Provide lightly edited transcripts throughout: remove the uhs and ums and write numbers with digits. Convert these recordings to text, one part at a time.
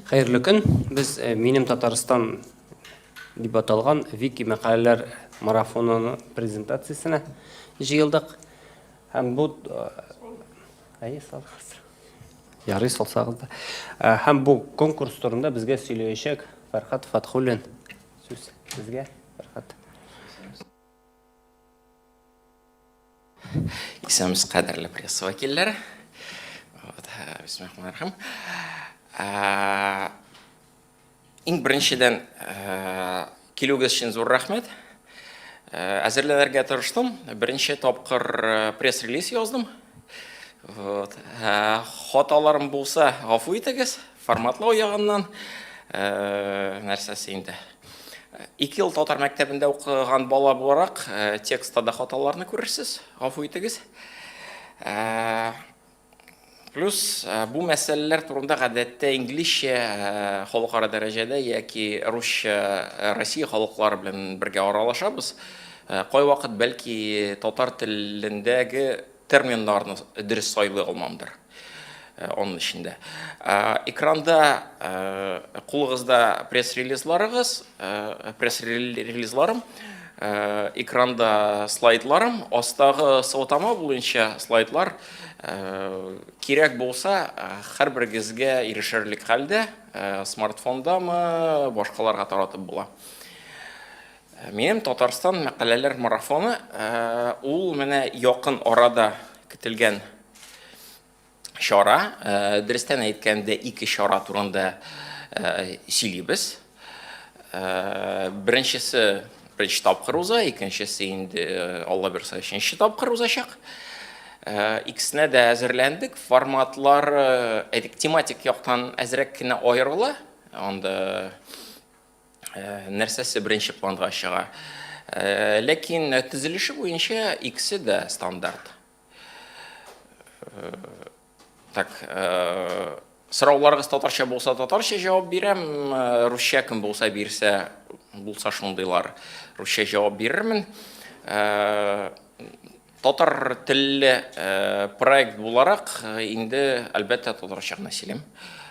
Хәерле көн. Без э, Минем Татарстан дип аталган вики мәкаләләр марафонының презентациясенә җыелдык. Һәм бу э, әйе, салыгыз. Ярый салсагыз да. Э, һәм бу конкурс турында безгә сөйләячәк Фәрхат Фатхуллин. Сүз сезгә, Фәрхат. Исәнмесез, кадерле пресса вәкилләре. Вот, э, бисмиллахиррахманиррахим. Э, иң беренчедән, э, килүегез өчен зур рәхмәт. Әзерләнергә тырыштым. Беренче тапкыр пресс-релиз яздым. Вот. Хаталарым булса, гафу итегез. Форматлау ягыннан нәрсәсе инде. Ике ел татар мәктәбендә укыган бала буларак, э, текстта да хаталарны күрерсез, гафу итегез. Э, плюс э, бу мәсьәләләр турында гадәттә инглизчә халыкара дәрәҗәдә яки русча Россия халыклары белән бергә аралашабыз. Кайвакыт бәлки татар телендәге терминнарны дөрес сайлый алмамдыр аның эчендә. Экранда кулыгызда пресс-релизларыгыз, пресс-релизларым, экранда слайдларым, астагы сылтама буенча слайдлар кирәк булса, һәрберегезгә ирешерлек хәлдә, смартфондамы, башкаларга таратып була. Минем Татарстан мәкаләләр марафоны ул менә якын арада көтелгән чара. Дөрестән әйткәндә, ике чара турында сөйлибез. Беренчесе беренче тапкыр уза, икенчесе инде Алла бирса өченче тапкыр узачак. Икесенә дә әзерләндек. Форматлар, әйтик, тематик яктан әзрәк кенә аерыла. Анда Э, нәрсәсе беренче планга чыга. Э, ләкин төзелеше буенча икесе дә стандарт. Э, так, сорауларыгыз татарча булса, татарча җавап бирәм, русча кем булса бирсә, булса шундыйлар, русча җавап бирермен. Татар телле проект буларак, инде, әлбәттә, татарча гына сөйлим.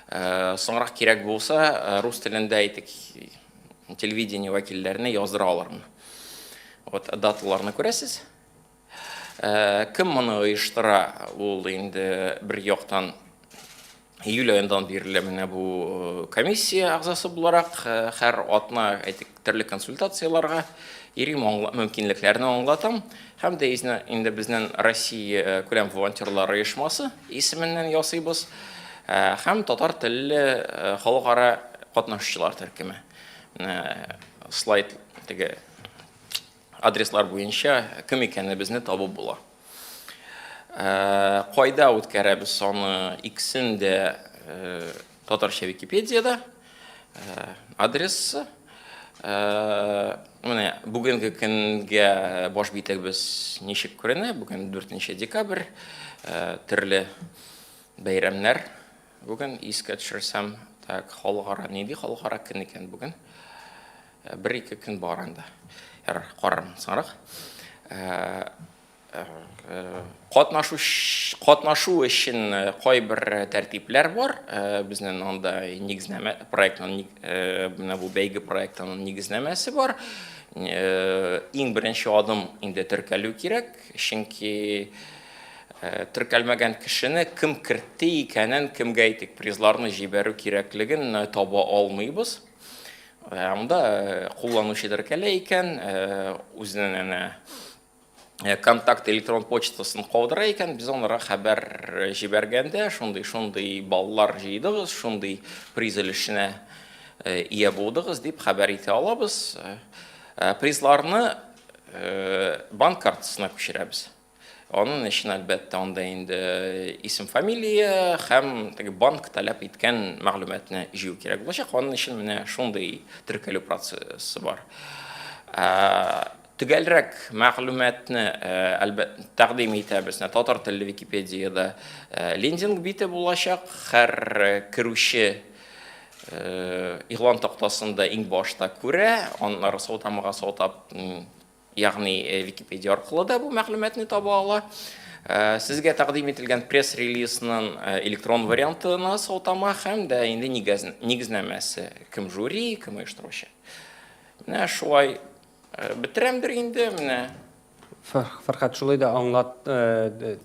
Соңрак кирәк булса, рус телендә әйтик, телевидение вәкилләренә яздыра алырмын. Вот даталарны күрәсез. Кем моны оештыра, ул инде бер яктан июль аендан бирле менә бу э, комиссия әгъзасы буларак э, һәр атна әйтик төрле консультацияләргә йөрим, мөмкинлекләрне аңлатам һәм дә инде безнең Россия э, күләм волонтерлар оешмасы исеменнән ясыйбыз һәм татар телле халыкара катнашучылар төркеме. Менә слайд теге адреслар буенча кем икәнебезне табып була. Э, кайда үткәрәбез аны икесен дә э, татарча Википедиядә э, адресы. Менә бүгенге көнгә баш битегебез ничек күренә? Бүген 4 декабрь, төрле бәйрәмнәр бүген искә төшерсәм, так, халыкара нинди халыкара көн икән бүген? Бер-ике көн бар анда. Ярар, карармын соңрак. Катнашу катнашу өчен кайбер тәртипләр бар. Безнең анда нигезнамә проектның менә бу бәйге проектының нигезнамәсе бар. Иң беренче адым инде теркәлү кирәк, чөнки теркәлмәгән кешене кем кертте икәнен, кемгә әйтик, призларны җибәрү кирәклеген таба алмыйбыз. Э, анда э, кулланучы теркәлә икән, э, үзенең әнә контакт электрон почтасын калдыра икән, без анара хәбәр җибәргәндә, шундый-шундый баллар җыйдыгыз, шундый приз өлешенә ия булдыгыз дип хәбәр итә алабыз. Призларны банк картасына күчерәбез. Аның өчен, әлбәттә, анда инде исем-фамилия һәм теге банк таләп иткән мәгълүматны җыю кирәк булачак. Аның өчен менә шундый теркәлү процессы бар. Төгәлрәк мәгълүматны, әлбәттә, тәкъдим итәбез. Менә татар телле Википедиядә лендинг бите булачак. Һәр керүче игълан тактасында иң башта күрә, аннары сылтамага сылтап Ягъни Википедия аркылы да бу мәгълүматны таба ала. Сезгә тәкъдим ителгән пресс-релизның электрон вариантына сылтама һәм дә инде нигезнамәсе, кем жюри, кем оештыручы. Менә шулай бетерәмдер инде, менә. Фәрхәт, шулай да аңлат,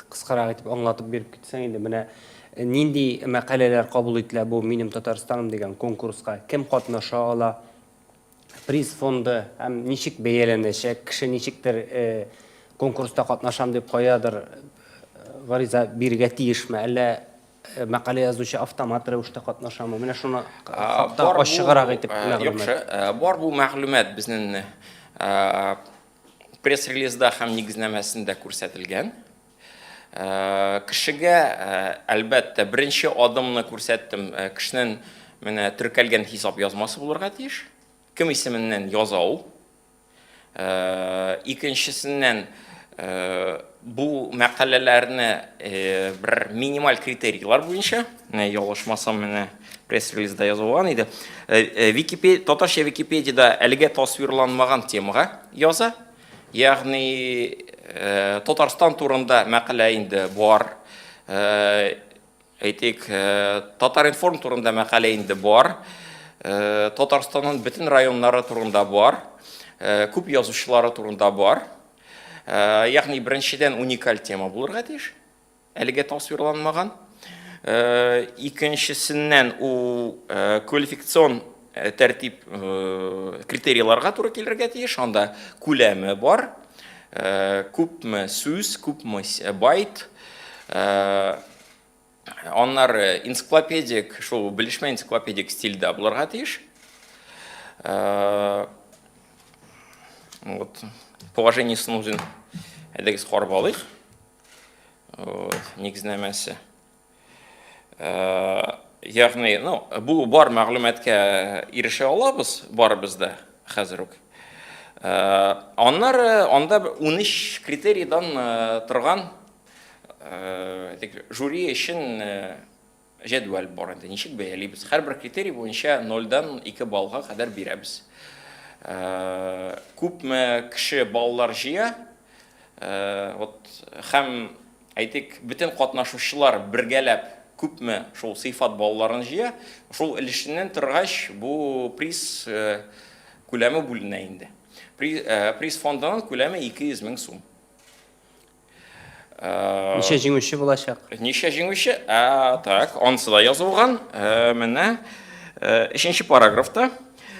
кыскарак итеп аңлатып биреп китсәң инде, менә нинди мәкаләләр кабул ителә бу Минем Татарстаным дигән конкурска, кем катнаша ала? Приз фонды һәм ничек бәяләнәчәк, кеше ничектер конкурста катнашам дип каядыр гариза бирергә тиешме, әллә мәкалә язучы автомат рәвештә катнашамы? Менә шуны хакта ачыграк итеп мәгълүмат. Яхшы, бар бу мәгълүмат безнең пресс-релизда һәм нигезнамәсендә күрсәтелгән. Кешегә, әлбәттә, беренче адымны күрсәттем. Кешенең менә теркәлгән хисап язмасы булырга тиеш. Кем исеменнән яза ул? Икенчесеннән, бу мәкаләләрне бер минималь критерийлар буенча, менә ялгышмасам, менә пресс-релизда язылган иде. Википедия, татарча Википедиядә әлегә тасвирланмаган темага яза. Ягъни Татарстан турында мәкалә инде бар. Әйтик, Татаринформ турында мәкалә инде бар. Татарстанның бөтен районнары турында бар. Күп язучылары турында бар. Ягъни беренчедән уникаль тема булырга тиеш. Әлегә тасвирланмаган. Икенчесеннән ул квалификацион тәртип критерийларга туры килергә тиеш. Анда күләме бар, күпме сүз, күпме байт. Аннары энциклопедик, шул белешмә энциклопедик стильдә булырга тиеш. Вот положениесен үзен әйдәгез карап алыйк. Вот, нигезнамәсе. Ягъни, ну, бу бар мәгълүматка ирешә алабыз барыбыз да хәзер үк. Аннары анда 13 критерийдан торган жюри өчен Җәдвәл бар инде, ничек бәялибез? Һәрбер критерий буенча нольдән 2 баллга кадәр бирәбез. Күпме кеше баллар җыя, вот, һәм, әйтик, бөтен катнашучылар бергәләп күпме шул сыйфат балларын җыя, шул өлешеннән торгач, бу приз күләме бүленә инде. Приз фондының күләме 200 мең сум. Ничә җиңүче булачак? Ничә җиңүче? Ә, так, анысы да язылган. Менә өченче параграфта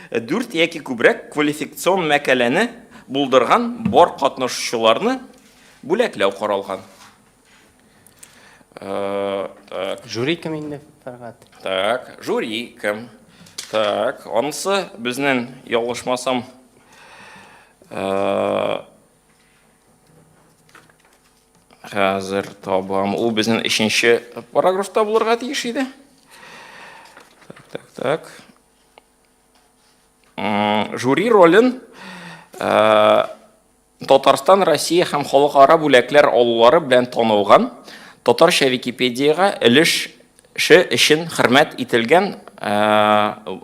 дүрт яки күбрәк квалификацион мәкаләне булдырган бар катнашучыларны бүләкләү каралган. Так. Жюри кем инде, Фәргать? Так, жюри кем? Так, анысы безнең, ялгышмасам, Хәзер табам. Ул безнең өченче параграфта булырга тиеш иде. Так, так, так. Жюри ролен э, Татарстан, Россия һәм халыкара бүләкләр алулары белән танылган татарча Википедиягә өлеше өчен хөрмәт ителгән э,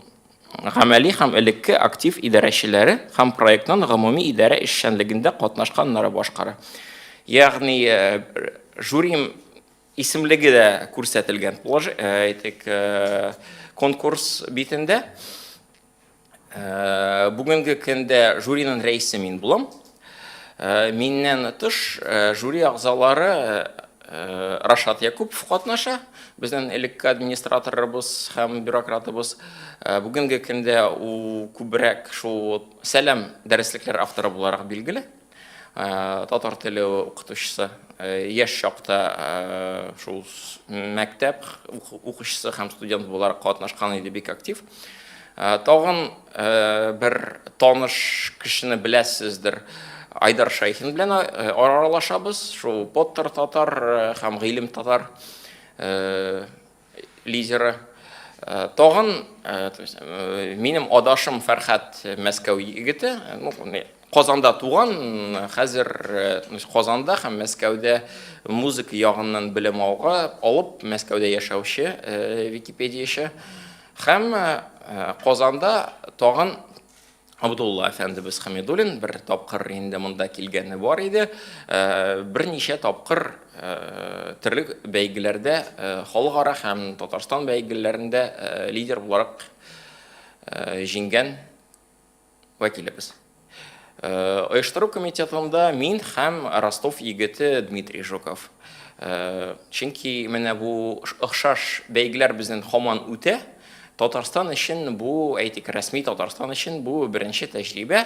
Гамәли һәм элекке актив идарәчеләре һәм проектның гомуми идарә эшчәнлегендә катнашканнары башкара. Ягъни жюри исемлеге дә күрсәтелгән әйтик, конкурс битендә. Бүгенге көндә жюриның рәисе мин булам. Миннән тыш жюри әгъзалары Рашат Якупов катнаша, безнең элекке администраторыбыз һәм бюрократыбыз. Бүгенге көндә ул күбрәк шул Сәлам дәреслекләр авторы буларак билгеле. Татар теле укытучысы. Яшь чакта шул мәктәп укучысы һәм студент буларак катнашкан иде бик актив. Тагын бер таныш кешене беләсездер, Айдар Шәйхин белән аралашабыз, шул Поттер татар һәм Гыйлем татар лидеры. Тагын минем адашым Фәрхәт Мәскәү егете, ну, Казанда туган, хәзер Казанда һәм Мәскәүдә музыка ягыннан белем алга, алып Мәскәүдә яшәүче википедияче. Һәм Казанда тагын Абдулла әфәндебез Хамидуллин бер тапкыр инде монда килгәне бар иде. Берничә тапкыр төрле бәйгеләрдә, халыкара һәм Татарстан бәйгеләрендә лидер буларак җиңгән вәкилебез. Оештыру комитетында мин һәм Ростов егете Дмитрий Жуков. Чөнки менә бу охшаш бәйгеләр безнең һаман үтә. Татарстан өчен бу, әйтик, рәсми Татарстан өчен бу беренче тәҗрибә.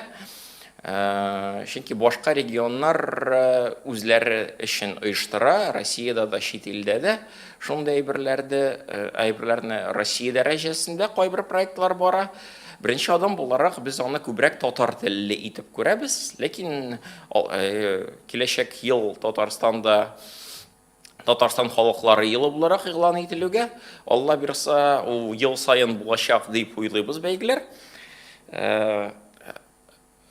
Чөнки башка регионнар үзләре өчен оештыра, Россиядә дә, чит илдә дә шундый әйберләрне, әйберләрне Россия дәрәҗәсендә кайбер проектлар бара. Беренче адым буларак без аны күбрәк татар телле итеп күрәбез, ләкин киләчәк ел Татарстанда Татарстан халыклары елы буларак игълан ителүгә, Алла бирса, ул ел саен булачак дип уйлыйбыз бәйгеләр. Э,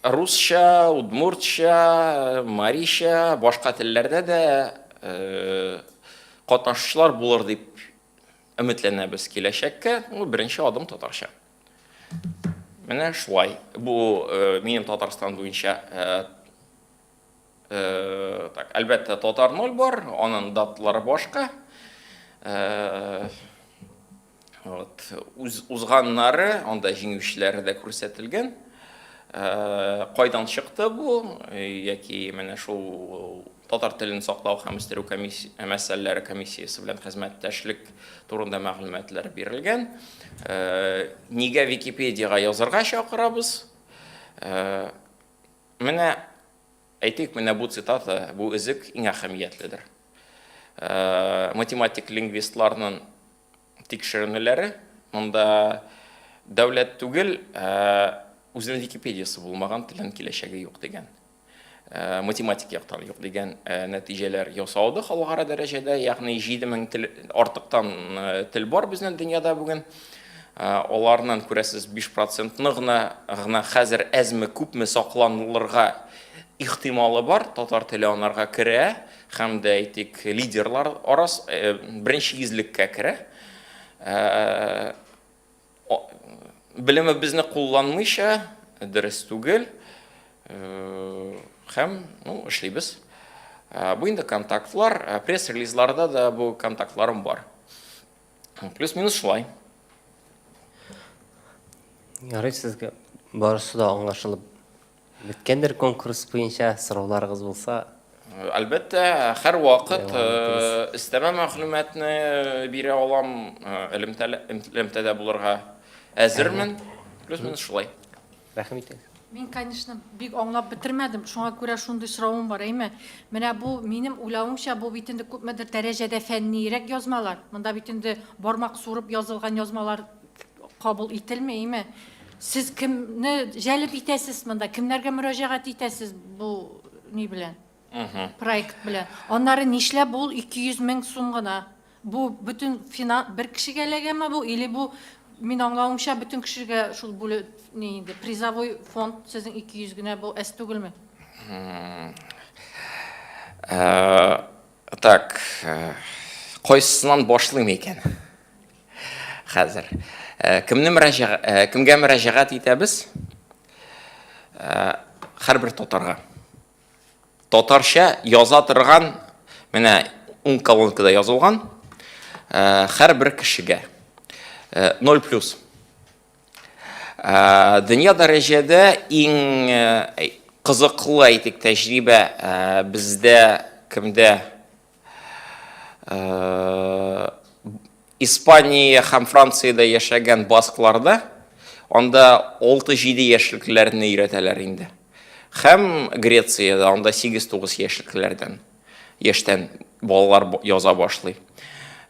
русча, удмуртча, марича, башка телләрдә дә э, катнашучылар булыр дип өметләнәбез киләчәккә. Ну, беренче адым татарча. Менә шулай. Бу э, минем Татарстан буенча Э, так, әлбәттә, татар 0 бар, аның даталары башка. Э, вот, уз, узганнары, анда җиңүчеләре дә күрсәтелгән. Э, кайдан чыкты бу, яки менә шул татар телен саклау һәм үстерү комиссия, мәсьәләләре комиссиясе белән хезмәттәшлек турында мәгълүматлар бирелгән. Нигә Википедиягә язарга чакырабыз? Менә, әйтик, менә бу цитата, бу өзек иң әһәмиятледер. Э, математик лингвистларның тикшеренүләре монда дәүләт түгел, э, үзенең Википедиясе булмаган телнең киләчәге юк дигән. Э, математик яктан юк дигән нәтиҗәләр ясалды халыкара дәрәҗәдә, ягъни 7000 тел артыктан тел бар безнең дөньяда бүген. Аларның, күрәсез, 5 процентны гына гына хәзер әзме-күпме сакланылырга ихтималы бар. Татар теле анарга керә һәм дә, әйтик, лидерлар арас, беренче йөзлеккә керә. Белемебезне кулланмыйча дөрес түгел. Һәм, ну, эшлибез. Бу инде контактлар, пресс-релизларда да бу контактларым бар. Плюс-минус шулай. Ярый, сезгә барысы да аңлашылып беткәндер конкурс буенча сорауларыгыз булса. Әлбәттә, һәрвакыт өстәмә мәгълүматны бирә алам, элемтәдә булырга әзермен. Плюс-минус шулай. Рәхим итегез. Мин, конечно, бик аңлап бетермәдем, шуңа күрә шундый соравым бар, әйме? Менә бу, минем уйлавымча, бу бит инде күпмедер дәрәҗәдә фәннирәк язмалар. Монда бит инде бармак сурып язылган язмалар кабул ителми, әйме? Сез кемне җәлеп итәсез монда? Кемнәргә мөрәҗәгать итәсез бу ни белән? Проект белән. Аннары нишләп ул 200 мең сум гына? Бу бөтен финан бер кешегә эләгәме бу или бу мин аңлавымча бөтен кешегә шул бүле ни инде призовой фонд сезнең 200 генә бу әз түгелме? Э, так, э, кайсысыннан башлыйм икән? Хәзер. Э, кемне мөрәҗәгать, кемгә мөрәҗәгать итәбез? Һәрбер татарга. Татарча яза торган, менә уң колонкада язылган, э, һәрбер кешегә. 0 э, плюс. Э, дөнья дәрәҗәдә иң кызыклы әйтик тәҗрибә бездә кемдә Испания һәм Франциядә яшәгән баскларда анда 6-7 яшьлекләрне өйрәтәләр инде. Һәм Грециядә анда 8-9 яшьлекләрдән яшьтән балалар яза башлый.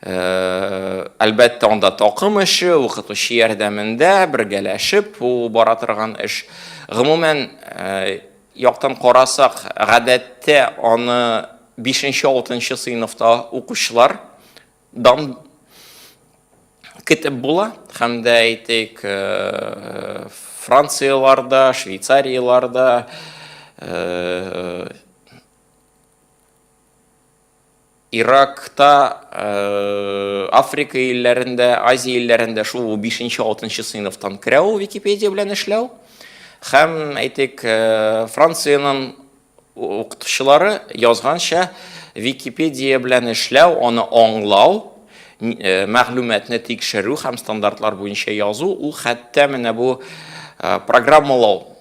Э, әлбәттә, анда такым эше, укытучы ярдәмендә бергәләшеп ул бара торган эш. Гомумән, э, яктан карасак, гадәттә аны 5-6 сыйныфта укучылар дан көтеп була һәм дә әйтик э, Францияларда, Швейцарияларда э, Иракта, э, Африка илләрендә, Азия илләрендә шул 5-6 сыйныфтан керә ул Википедия белән эшләү. Һәм, әйтик, Франциянең укытучылары язганча, Википедия белән эшләү, аны аңлау, мәгълүматны тикшерү һәм стандартлар буенча язу, ул хәтта менә бу программалау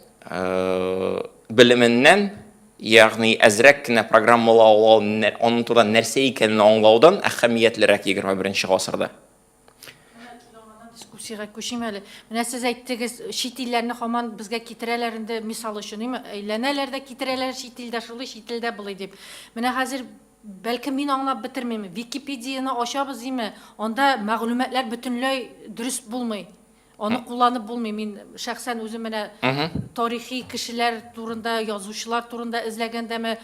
белеменнән, ягъни әзрәк кенә программалау, аның турында нәрсә икәнен аңлаудан әһәмиятлерәк 21 гасырда. Дискуссиягә күчим әле. Менә сез әйттегез, чит илләрне һаман безгә китерәләр инде, мисал өчен, әйме? Әйләнәләр дә китерәләр, чит илдә шулай, чит илдә болай дип. Менә хәзер бәлкем мин аңлап бетермим. Википедияне ачабыз, име? Анда мәгълүматлар бөтенләй дөрес булмый. Аны кулланып булмый. Мин шәхсән үзем менә тарихи кешеләр турында, язучылар турында эзләгәндәме,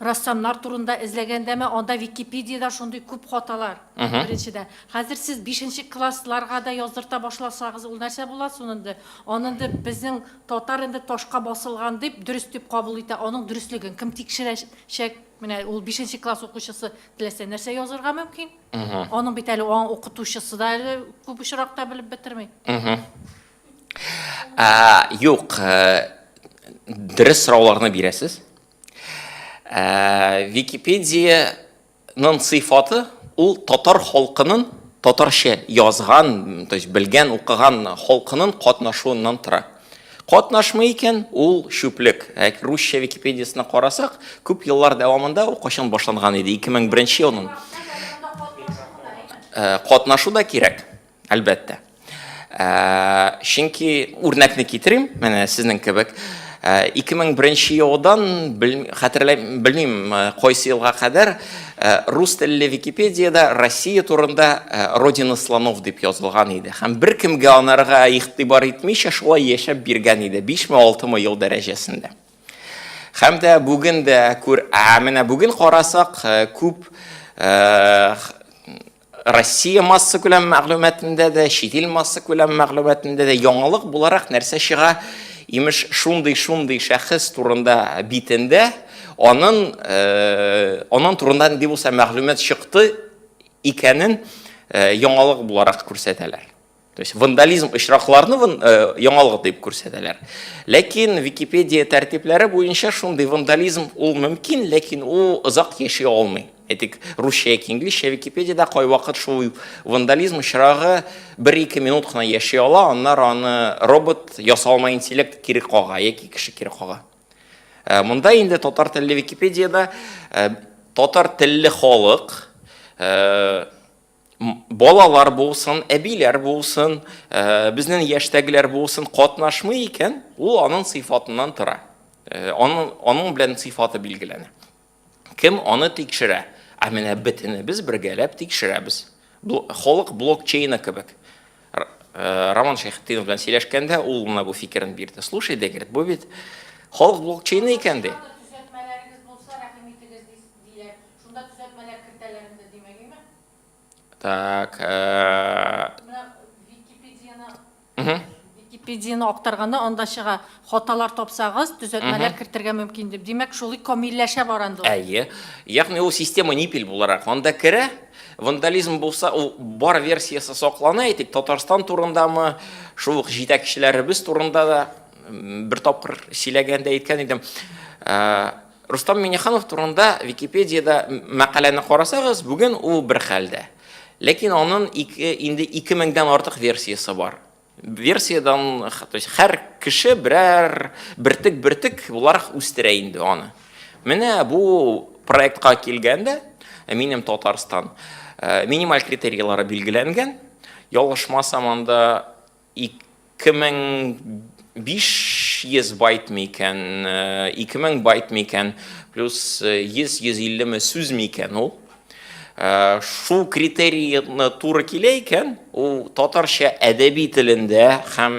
рәссамнар турында эзләгәндәме, анда Википедиядә шундый күп хаталар. Беренчедән. Хәзер сез бишенче классларга да яздырта башласагыз, ул нәрсә була соң инде? Аны инде безнең татар инде ташка басылган дип, дөрес дип кабул итә. Аның дөреслеген кем тикшерәчәк? Менә ул бишенче класс укучысы теләсә нәрсә язырга мөмкин. Аның бит әле аның укытучысы да әле күп очракта белеп бетерми. Ә, юк, э, дөрес сорауларны бирәсез. Ә, Википедияның сыйфаты ул татар халкының татарча язган, то есть белгән, укыган халкының катнашуыннан тора. Катнашмый икән, ул чүплек. Ә русча Википедиясенә карасак, күп еллар дәвамында ул кайчан башланган иде? 2001 елның. Э, катнашу да кирәк, әлбәттә. Э, чөнки үрнәкне китерим, менә сезнең кебек. 2001 э, елдан, хәтерләмим, белмим, кайсы елга кадәр рус телле Википедиядә Россия турында Родина слонов дип язылган иде. Һәм беркемгә анарга игътибар итмичә шулай яшәп биргән иде, 5-ме 6-мы ел дәрәҗәсендә. Һәм дә бүген дә күр, ә менә бүген карасак, күп Россия массакүләм мәгълүматында да, чит ил массакүләм мәгълүматында да яңалык буларак нәрсә чыга? Имеш, шундый-шундый шәхес турында битендә аның э, аның турында нинди булса мәгълүмат чыкты икәнен э, яңалык буларак күрсәтәләр. То есть вандализм очракларны э, яңалык дип күрсәтәләр. Ләкин Википедия тәртипләре буенча шундый вандализм ул мөмкин, ләкин ул озак яши алмый. Әйтик, русча яки инглизчә Википедиядә кайвакыт шул вандализм очрагы 1-2 минут кына яши ала, аннары аны робот, ясалма интеллект кире кага яки кеше кире кага. Э, монда инде татар телле Википедиядә э, татар телле халык балалар булсын, әбиләр булсын, э, безнең яшьтәгеләр булсын, катнашмый икән, ул аның сыйфатыннан тора. Э, аның, аның белән сыйфаты билгеләнә. Кем аны тикшерә? Ә менә бөтенебез бергәләп тикшерәбез. Халык блокчейны кебек. Э, Роман Шәйхетдинов белән сөйләшкәндә ул менә бу фикерен бирде. Слушай, ди, говорит, бу бит халык блокчейны икән, ди. Төзәтмәләрегез булса, рәхим итегез, диләр. Шунда төзәтмәләр кертәләр инде, димәк, әйме? Так. Э, Менә Википедияне Википедияне актарганда анда чыга, хаталар тапсагыз, төзәтмәләр кертергә мөмкин дип. Димәк, шулай камилләшә бара инде ул. Әйе. Ягъни ул система ниппель буларак анда керә. Вандализм булса, ул бар версиясе саклана, әйтик, Татарстан турындамы, шул ук җитәкчеләребез турында да бер тапкыр сөйләгәндә әйткән идем. Э, Рустам Миңнеханов турында Википедиядә мәкаләне карасагыз, бүген ул бер хәлдә. Ләкин аның ике, инде 2000-дән артык версиясе бар. Версиядән, то есть һәр кеше берәр бертек-бертек буларак үстерә инде аны. Менә бу проектка килгәндә, минем Татарстан э, минималь критерийлары билгеләнгән. Ялгышмасам, анда 2500 байт микән, 2000 байт микән, плюс 100-150 ме сүз микән ул. Шул критерийны туры килә икән, ул татарча әдәби телендә һәм,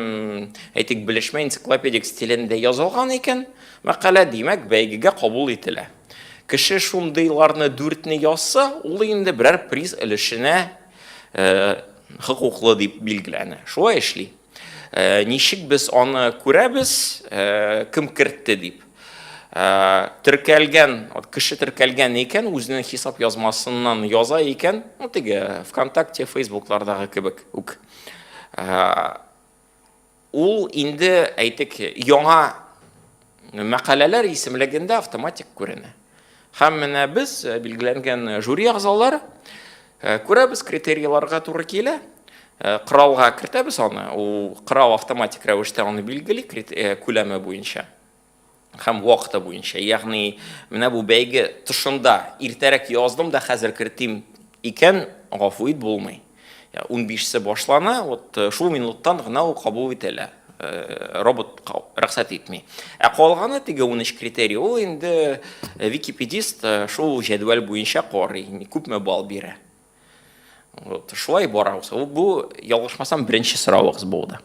әйтик, белешмә энциклопедик стилендә язылган икән, мәкалә, димәк, бәйгегә кабул ителә. Кеше шундыйларны дүртне язса, ул инде берәр приз өлешенә хокуклы дип билгеләнә. Шулай эшли. Э, ничек без аны күрәбез, э, кем кертте дип. Э, теркәлгән, кеше теркәлгән икән, үзенең хисап язмасыннан яза икән, ну теге ВКонтакте, Фейсбуклардагы кебек үк. Ул инде, әйтик, яңа мәкаләләр исемлегендә автоматик күренә. Һәм менә без, э, билгеләнгән жюри әгъзалары, э, күрәбез, критерийларга туры килә. Э, Коралга кертәбез аны, ул корал автоматик рәвештә аны билгели күләме буенча һәм вакыты буенча. Ягъни менә бу бәйге тышында иртәрәк яздым да хәзер кертим икән, гафу ит, булмый. 15-се башлана, вот э, шул минуттан гына ул кабул ителә. Э, робот рөхсәт итми. Ә калганы теге 13 критерий, ул инде э, википедист шул җәдвәл буенча карый, күпме балл бирә. Вот, шулай бара. Бу, ялгышмасам, беренче соравыгыз булды.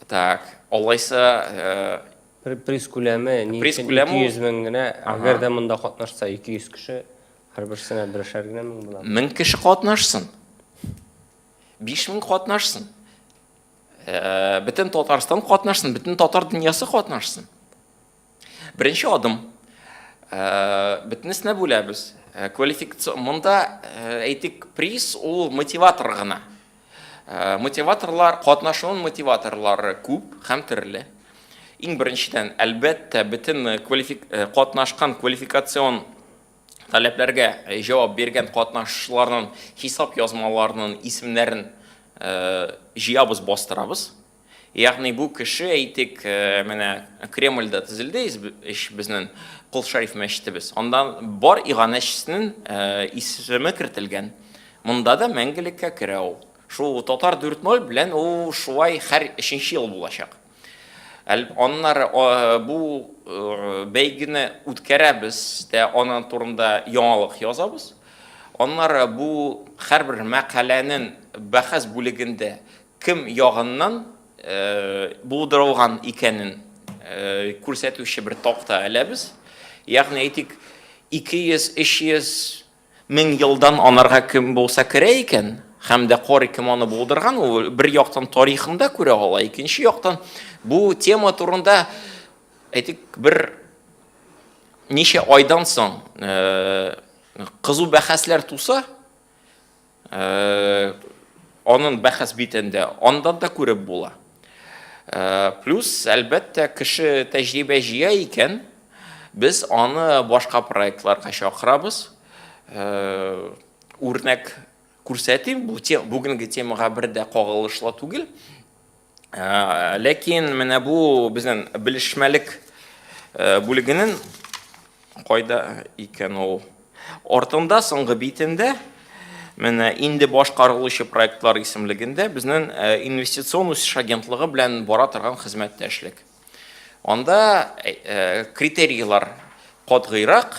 Так, алайса... Э, приз күләме ни өчен 200 мең генә, әгәр дә монда катнашса 200 кеше, һәрберсенә берешәр генә мең була. 1000 кеше катнашсын. 5000 катнашсын. Э, бөтен Татарстан катнашсын, бөтен татар дөньясы катнашсын. Беренче адым. Э, бөтенесенә бүләбез. Э, квалификацион монда э, әйтик, приз ул мотиватор гына. Мотиваторлар, катнашуның мотиваторлары күп һәм төрле. Иң беренчедән, әлбәттә, бөтен квалифик катнашкан квалификацион таләпләргә җавап биргән катнашучыларның хисап язмаларының исемнәрен җыябыз, бастырабыз. Ягъни бу кеше, әйтик, э, менә Кремльдә төзелде эш безнең Кол Шәриф мәчетебез. Андан бар иганәчесенең э, исеме кертелгән. Монда да мәңгелеккә керә ул. Шул Татар 4.0 белән ул шулай һәр өченче ел булачак. Аннары бу э, бәйгене үткәрәбез дә аның турында яңалык язабыз. Аннары бу һәрбер мәкаләнең бәхәс бүлегендә кем ягыннан булдырылган икәнен күрсәтүче бер такта эләбез. Ягъни әйтик, 200-300 мең елдан анарга кем булса керә икән, һәм дә карый кем аны булдырган, ул бер яктан тарихын да күрә ала, икенче яктан бу тема турында әйтик, бер ничә айдан соң кызу бәхәсләр туса, Э, аның бәхәс битендә андан да күреп була. Э, плюс, әлбәттә, кеше тәҗрибә җыя икән, без аны башка проектларга чакырабыз. Э, үрнәк күрсәтим, бу бүгенге темага бер дә кагылышлы түгел. Ләкин менә бу безнең белешмәлек бүлегенең кайда икән ул? Артында, соңгы битендә, менә инде башкарылучы проектлар исемлегендә безнең инвестицион үсеш агентлыгы белән бара торган хезмәттәшлек. Анда критерийлар катгыйрак,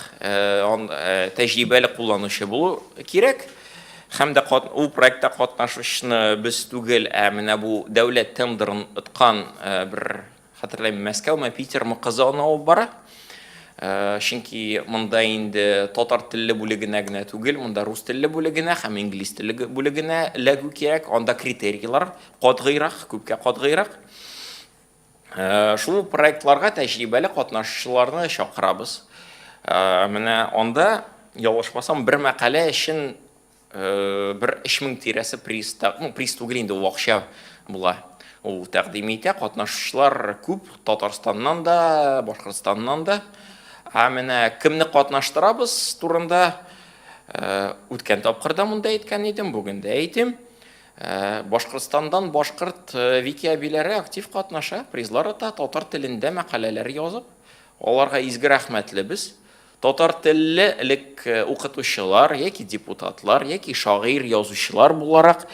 тәҗрибәле кулланучы булу кирәк. Һәм дә ул проектта катнашучыны без түгел, ә менә бу дәүләт тендерын откан бер, хәтерләмим, Мәскәүме, Питермы кызы аны алып бара. Чөнки монда инде татар телле бүлегенә генә түгел, монда рус телле бүлегенә һәм инглиз телле бүлегенә эләгү кирәк. Анда критерийлар катгыйрак, күпкә катгыйрак. Э, шул проектларга тәҗрибәле катнашучыларны чакырабыз. Э, менә анда, ялгышмасам, бер мәкалә өчен э, бер 3000 тирәсе приз, ну, приз түгел инде, ул акча була. Ул тәкъдим итә, катнашучылар күп, Татарстаннан да, Башкортстаннан да. Ә менә кемне катнаштырабыз турында үткән тапкырда монда әйткән идем, бүген дә әйтим. Э, Башкортстандан башкорт э, вики әбиләре актив катнаша, призлар ота, татар телендә мәкаләләр язып, аларга изге рәхмәтлебез. Татар телле элек э, укытучылар яки депутатлар, яки шагыйрь язучылар буларак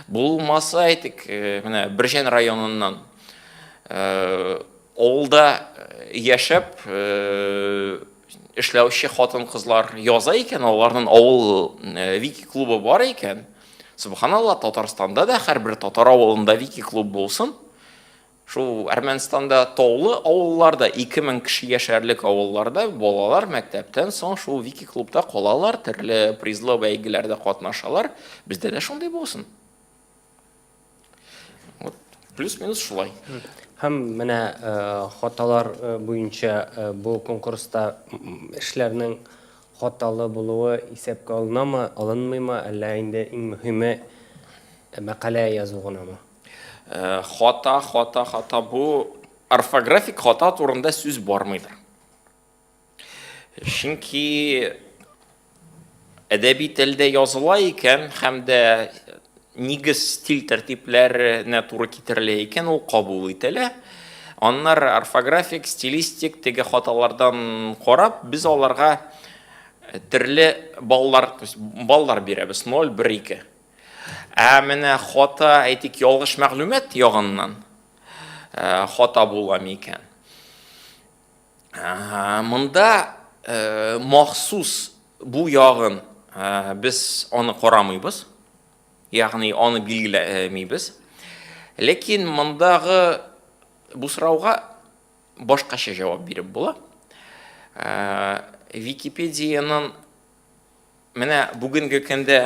булмаса, әйтик, менә Бөрҗән районыннан авылда яшәп эшләүче хатын-кызлар яза икән, аларның авыл вики клубы бар икән, Субханалла, Татарстанда да һәрбер татар авылында вики-клуб булсын. Шул Әрмәнстанда таулы авылларда 2000 кеше яшәрлек авылларда балалар мәктәптән соң шул вики-клубта калалар, төрле призлы бәйгеләрдә катнашалар. Бездә дә шундый булсын. Вот, плюс-минус шулай. Һәм менә э, хаталар э, буенча э, бу конкурста эшләрнең Хаталы булуы исәпкә алынамы, алынмыймы, әллә инде иң мөһиме мәкалә язу гынамы? Хата, хата, хата бу орфографик хата турында сүз бармыйдыр. Чөнки әдәби телдә языла икән һәм дә нигез стиль тәртипләренә туры китерелә икән, ул кабул ителә. Аннары орфографик, стилистик теге хаталардан карап, без аларга төрле баллар, то есть баллар бирәбез, 0, 1, 2. Ә менә хата, әйтик, ялгыш мәгълүмат ягыннан хата була микән? Монда махсус бу ягын без аны карамыйбыз, ягъни аны билгеләмибез. Ләкин мондагы бу сорауга башкача җавап биреп була. Википедиянең менә бүгенге көндә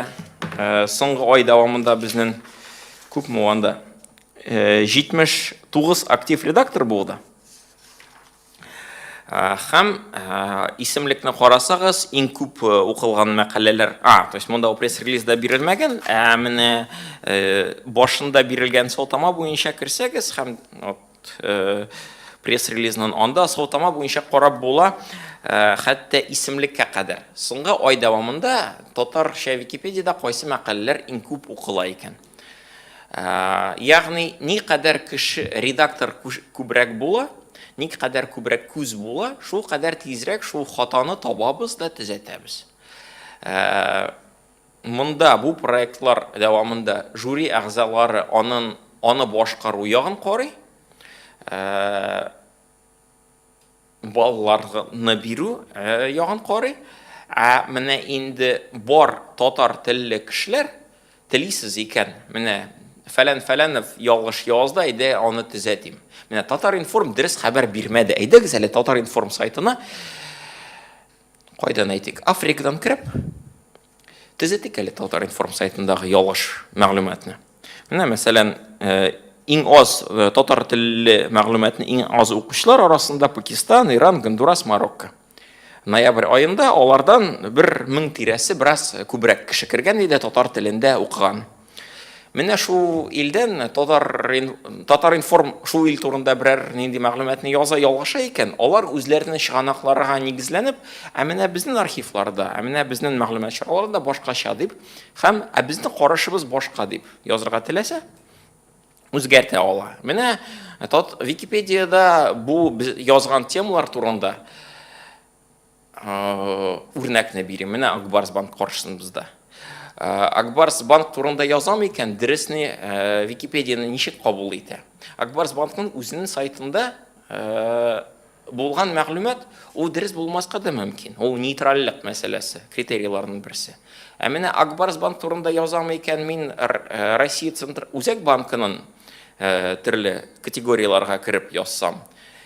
соңгы ай дәвамында безнең күпме анда 79 актив редактор булды. Һәм исемлекне карасагыз, иң күп укылган мәкаләләр, а, то есть монда пресс-релизда бирелмәгән, ә менә башында бирелгән сылтама буенча керсәгез һәм пресс-релизның анда сылтама буенча карап була, хәтта исемлеккә кадәр. Соңгы ай дәвамында татарча Википедиядә кайсы мәкаләләр иң күп укыла икән. Ягъни никадәр кеше редактор күбрәк була, никадәр күбрәк күз була, шул кадәр тизрәк шул хатаны табабыз да төзәтәбез. Монда бу проектлар дәвамында жюри әгъзалары анын аны башкару ягын карый. Балларны бирү ягын карый. Ә менә инде бар татар телле кешеләр телисез икән, менә фәлән фәләнов ялгыш язды, әйдә аны төзәтим. Менә Татар-информ дөрес хәбәр бирмәде. Әйдәгез әле Татар-информ сайтына кайдан әйтик, Африкадан кереп төзәтик әле Татар-информ сайтындагы ялгыш мәгълүматны. Менә мәсәлән, иң аз татар телле мәгълүматны иң аз укучылар арасында Пакистан, Иран, Гондурас, Марокко. Ноябрь аенда алардан бер мең тирәсе бераз күбрәк кеше кергән иде, татар телендә укыган. Менә шул илдән татар Татар-информ шул ил турында берәр нинди мәгълүматны яза ялгыша икән, алар үзләренең чыганакларга нигезләнеп, ә менә безнең архивларда, ә менә безнең мәгълүмат чараларында башкача дип, Һәм ә безнең карашыбыз башка дип язырга теләсә, үзгәртә ала. Менә тат Википедиядә бу без язган темалар турында үрнәкне бирим. Менә Акбарс банк каршысыбызда. Акбарс банк турында язам икән, дөресне Википедияне ничек кабул итә? Акбарс банкның үзенең сайтында Булган мәгълүмат ул дөрес булмаска да мөмкин. Ул нейтральлек мәсьәләсе, критерийларның берсе. Ә менә Ак Барс банк турында язам икән, мин э, Россия Центр Үзәк банкының э, төрле категорияләргә кереп язсам,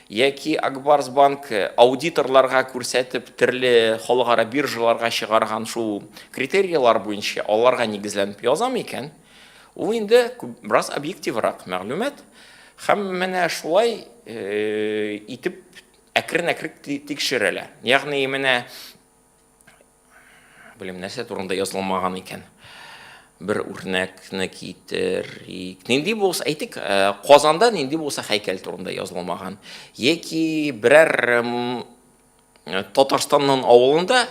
яки Ак Барс банк э, аудиторларга күрсәтеп төрле халыкара биржаларга чыгарган шул критерийлар буенча аларга нигезләнеп язам икән, ул инде бераз объективрак мәгълүмат. Һәм менә шулай итеп әкрен-әкрен тикшерелә. Ягъни менә белмим нәрсә турында язылмаган икән. Бер үрнәкне китерик. Нинди булса, әйтик, Казанда нинди булса һәйкәл турында язылмаган. Яки берәр Татарстанның авылында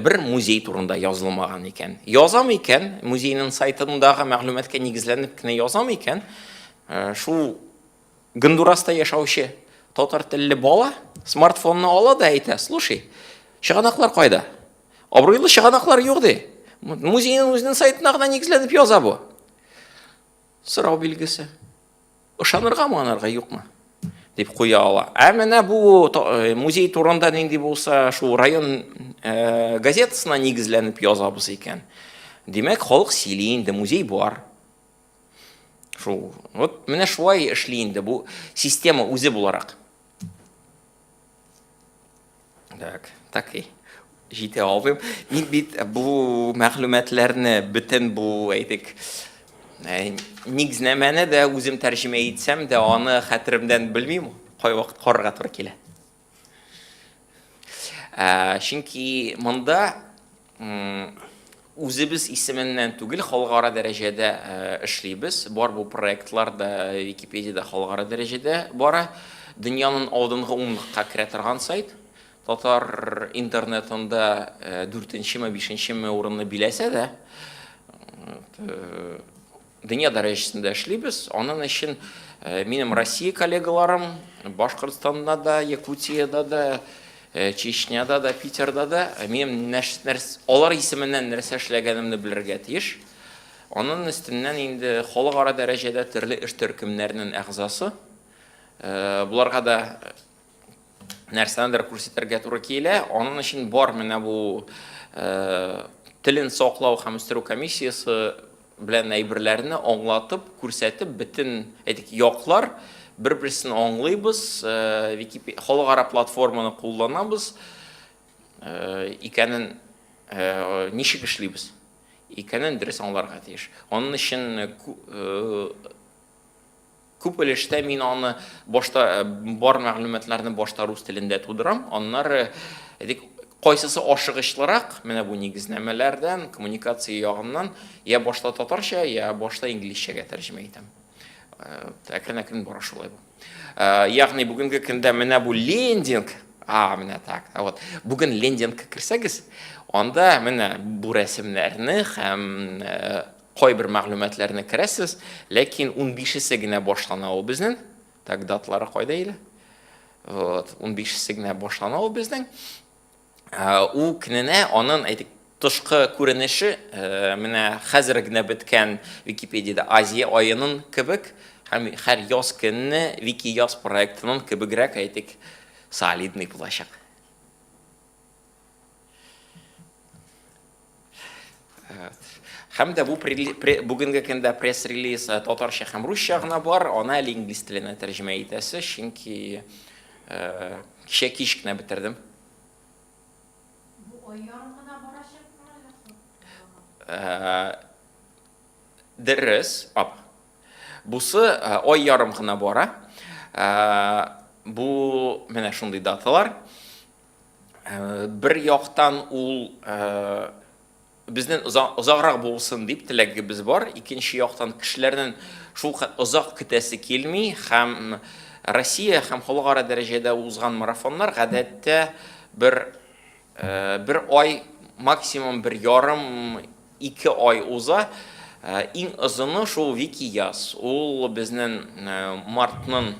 бер музей турында язылмаган икән. Язам икән, музейның сайтындагы мәгълүматка нигезләнеп кенә язам икән, шул Гондураста яшәүче татар телле бала смартфонны ала да әйтә, слушай, чыганаклар кайда? Абруйлы чыганаклар юк ди. Музейның үзенең сайтына гына нигезләнеп яза бу. Сорау билгесе. Ышаныргамы анарга, юкмы? Дип куя ала. Ә менә бу э, музей турында нинди булса, шул район э, газетасына нигезләнеп язабыз икән. Димәк, халык сөйли инде, музей бар. Шул. Вот менә шулай эшли инде бу система үзе буларак. Так, так и җитә алмыйм. Мин бит бу мәгълүматларны бөтен бу әйтик э, нигезнамәне дә үзем тәрҗемә итсәм дә аны хәтеремдән белмим, кайвакыт карарга туры килә. Ә, чөнки монда Үзебез исеменнән түгел, халыкара дәрәҗәдә эшлибез. Бар бу проектлар да Википедиядә халыкара дәрәҗәдә бара. Дөньяның алдынгы унлыкка керә торган сайт. Татар интернетында дүртенчеме, бишенчеме урынны биләсә дә, дөнья дәрәҗәсендә эшлибез. Аның өчен минем Россия коллегаларым Башкортстанда да, Якутиядә дә, Чечняда да, Питерда да минем алар исеменнән нәрсә эшләгәнемне белергә тиеш. Аның өстеннән инде халыкара дәрәҗәдә төрле эш төркемнәренең әгъзасы. Боларга да нәрсәнедер күрсәтергә туры килә. Аның өчен бар менә бу телен саклау һәм үстерү комиссиясе белән әйберләрне аңлатып, күрсәтеп, бөтен, әйтик, яклар бер-берсен аңлыйбыз, халыкара платформаны кулланабыз икәнен, ничек эшлибез икәнен дөрес аңларга тиеш. Аның өчен Күп өлештә мин аны башта бар мәгълүматларны башта рус телендә тудырам, аннары әйтик, кайсысы ашыгычлырак, менә бу нигезнамәләрдән, коммуникация ягыннан, я башта татарча, я башта инглизчәгә тәрҗемә итәм. Әкрен-әкрен бара шулай бу. Ягъни бүгенге көндә менә бу лендинг, а, менә так, вот. Бүген лендингка керсәгез, анда менә бу рәсемнәрне һәм Кайбер мәгълүматларны керәсез, ләкин унбишесе генә башлана ул безнең. Так, даталары кайда иле? Вот, унбишесе генә башлана ул безнең. Ул көненә анын, әйтик, тышкы күренеше менә хәзер генә беткән Википедиядә Азия аенын кебек һәм һәр яз көнне Вики яз проектының кебегрәк, әйтик, солидный булачак. Һәм дә бу бүгенге көндә пресс-релиз э, татарча һәм русча гына бар, аны әле инглиз теленә тәрҗемә итәсе, чөнки э, кичә кич кенә бетердем. Бу ай ярым гына барачакмы әллә соң? Э, дөрес, ап. Бусы ай ярым гына бара. Бу менә шундый даталар. Бер яктан ул безнең озаграк булсын дип теләгебез бар. Икенче яктан кешеләрнең шул озак көтәсе килми һәм Россия һәм халыкара дәрәҗәдә узган марафоннар гадәттә бер бер ай, максимум бер ярым, ике ай уза. Иң озыны шул Вики яз. Ул безнең мартның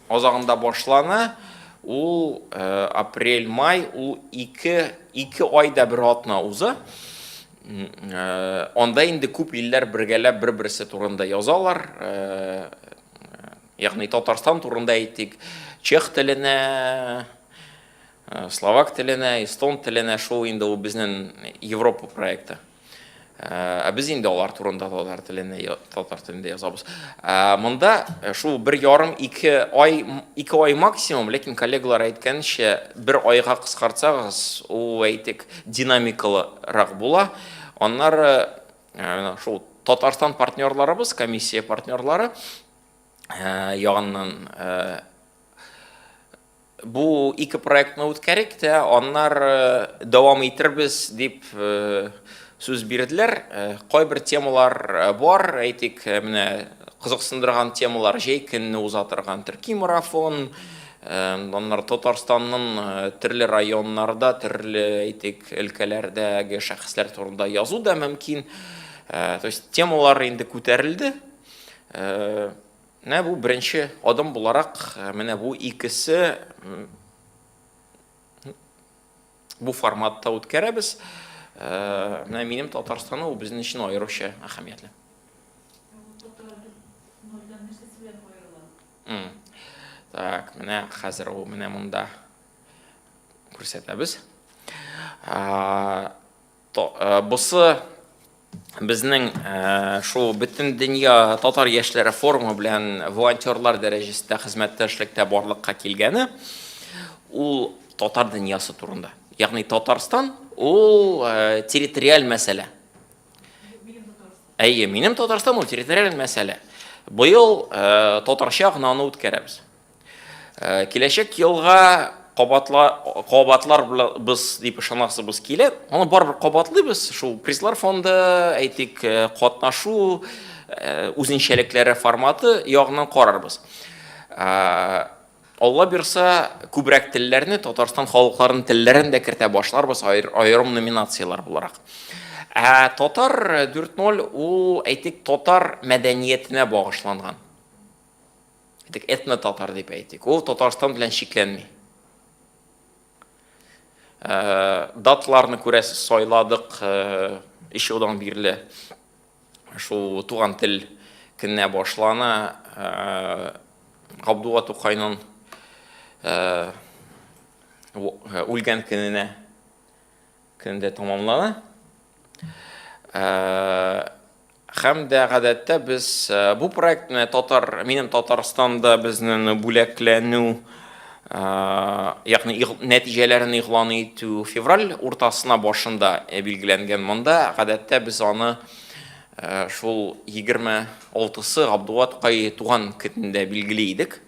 азагында башлана, ул э, апрель, май, ул ике, ике ай да бер атна уза. Э, анда инде күп илләр бергәләп бер-берсе турында язалар. Э, ягъни Татарстан турында әйтик, чех теленә, словак теленә, эстон теленә, шул инде ул безнең Европа проекты. Ә без инде алар турында татар теленә татар телендә язабыз. Ә, монда э, шул бер ярым ике ай ике ай максимум, ләкин коллегалар әйткәнчә, бер айга кыскартсагыз, ул әйтик динамикалырак була. Аннары э, шул Татарстан партнерларыбыз, комиссия партнерлары э, ягыннан Бу ике проектны үткәрик тә, аннары дәвам итербез дип сүз бирделәр. Кайбер темалар бар, әйтик, менә кызыксындырган темалар җәй көнне уза торган төрки марафон, аннары Татарстанның төрле районнарда, төрле, әйтик, өлкәләрдәге шәхесләр турында язу да мөмкин. То есть темалар инде күтәрелде. Менә бу беренче адым буларак, э, менә бу икесе бу форматта үткәрәбез. Э, менә минем Татарстаны ул безнең өчен аеруча әһәмиятле. Так, менә хәзер ул менә монда күрсәтәбез. Э, бусы безнең э, шул бөтен дөнья татар яшьләре форумы белән волонтерлар дәрәҗәсендә хезмәттәшлектә барлыкка килгәне ул татар дөньясы турында. Ягъни Татарстан ул э, территориаль мәсьәлә. Әйе, минем Татарстан ул территориаль мәсьәлә. Быел татарча гына аны үткәрәбез. Киләчәк елга. Кабатла, кабатларбыз дип ышанасыбыз килә. Аны барыбер кабатлыйбыз. Шул призлар фонды, әйтик, катнашу үзенчәлекләре форматы ягыннан карарбыз. Алла бирса, күбрәк телләрне, Татарстан халыкларының телләрен дә кертә башларбыз аерым номинацияләр буларак. Ә Татар 4.0 ул, әйтик, татар мәдәниятенә багышланган. Әйтик, этно-татар дип әйтик. Ул Татарстан белән чикләнми. Даталарны күрәсез, сайладык өч елдан бирле. Шул туган тел көненә башлана. Габдулла Тукайның үлгән көненә көнендә тәмамлана. Һәм дә гадәттә без бу проект менә татар, минем Татарстанда безнең бүләкләнү, ягъни нәтиҗәләрен игълан итү февраль уртасына башында билгеләнгән. Монда гадәттә без аны шул 26-сы Габдулла Тукай туган көнендә билгели идек.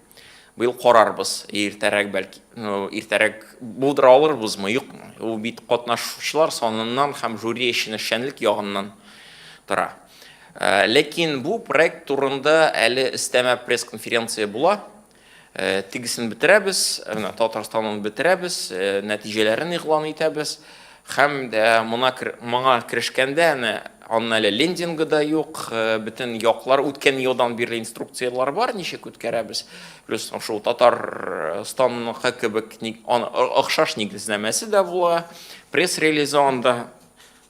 Быел карарбыз, иртәрәк бәлки, ну, иртәрәк булдыра алырбызмы, юкмы. Ул бит катнашучылар саныннан һәм жюри өчен эшчәнлек ягыннан тора. Э, ләкин бу проект турында әле өстәмә пресс-конференция була. Э, тегесен бетерәбез, менә Татарстанын бетерәбез, э, нәтиҗәләрен игълан итәбез. Һәм дә моңа, моңа керешкәндә әнә анын әле лендингы да юк, э, бөтен яклар үткән елдан бирле инструкцияләр бар, ничек үткәрәбез. Плюс шул Татарстанныкы кебек охшаш нигезләмәсе дә була. Пресс-релизы анда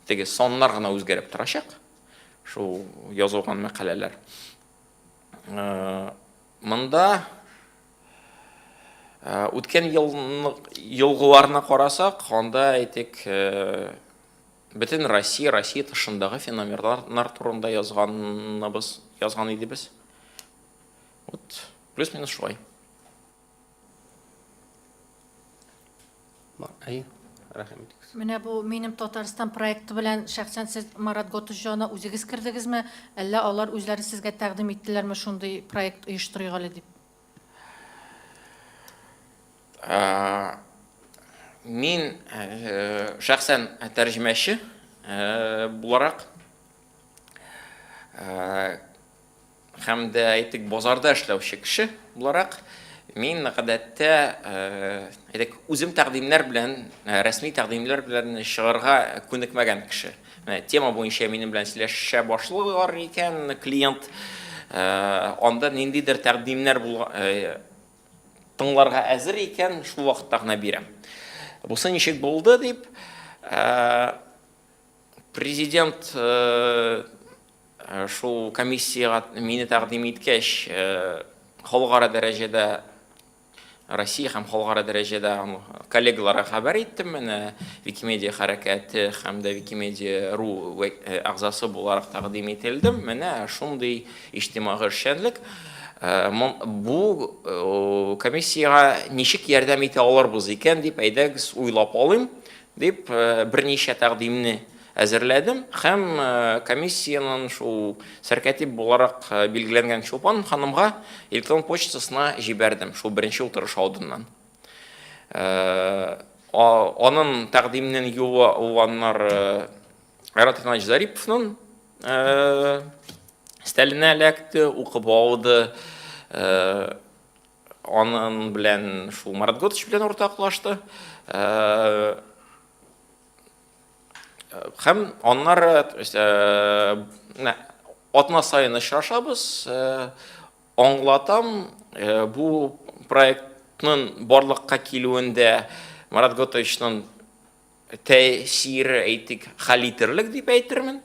теге саннар гына үзгәреп торачак. Шул язылган мәкаләләр. Э, монда Э, үткән елгыларны карасак, анда әйтик, э, бөтен Россия, Россия тышындагы феноменнар турында язганыбыз, язган идебез. Вот, плюс-минус шулай. Әйе, рәхим итегез. Менә бу Минем Татарстан проекты белән шәхсән сез Марат Готышҗанов үзегез кердегезме, әллә алар үзләре сезгә тәкъдим иттеләрме шундый проект оештырыйк әле дип? Мин шәхсән тәрҗемәче буларак һәм дә әйтик базарда эшләүче кеше буларак мин гадәттә әйтик үзем тәкъдимнәр белән рәсми тәкъдимнәр белән чыгарга күнекмәгән кеше. Менә тема буенча минем белән сөйләшә башлыйлар икән клиент, анда ниндидер тәкъдимнәр булган тыңларга әзер икән, шул вакытта гына бирәм. Бусы ничек булды дип, президент шул комиссиягә мине тәкъдим иткәч, халыкара дәрәҗәдә Россия һәм халыкара дәрәҗәдә коллегаларга хәбәр иттем. Менә Викимедиа хәрәкәте һәм дә Викимедиа ру әгъзасы буларак тәкъдим ителдем. Менә шундый иҗтимагый эшчәнлек. Бу комиссиягә ничек ярдәм итә алырбыз икән дип, әйдәгез уйлап алыйм дип, берничә тәкъдимне әзерләдем һәм комиссиянең шул сәркәтип буларак билгеләнгән Чулпан ханымга электрон почтасына җибәрдем шул беренче утырыш алдыннан. Аның тәкъдименең юлы ул аннары Айрат Иванович Зариповның стәленә эләкте, укып алды. Аның белән шул Марат Готович белән уртаклашты. Һәм аннары атна саен очрашабыз, аңлатам, бу проектның барлыкка килүендә Марат Готовичның тәэсире, әйтик, хәл итерлек дип әйтермен.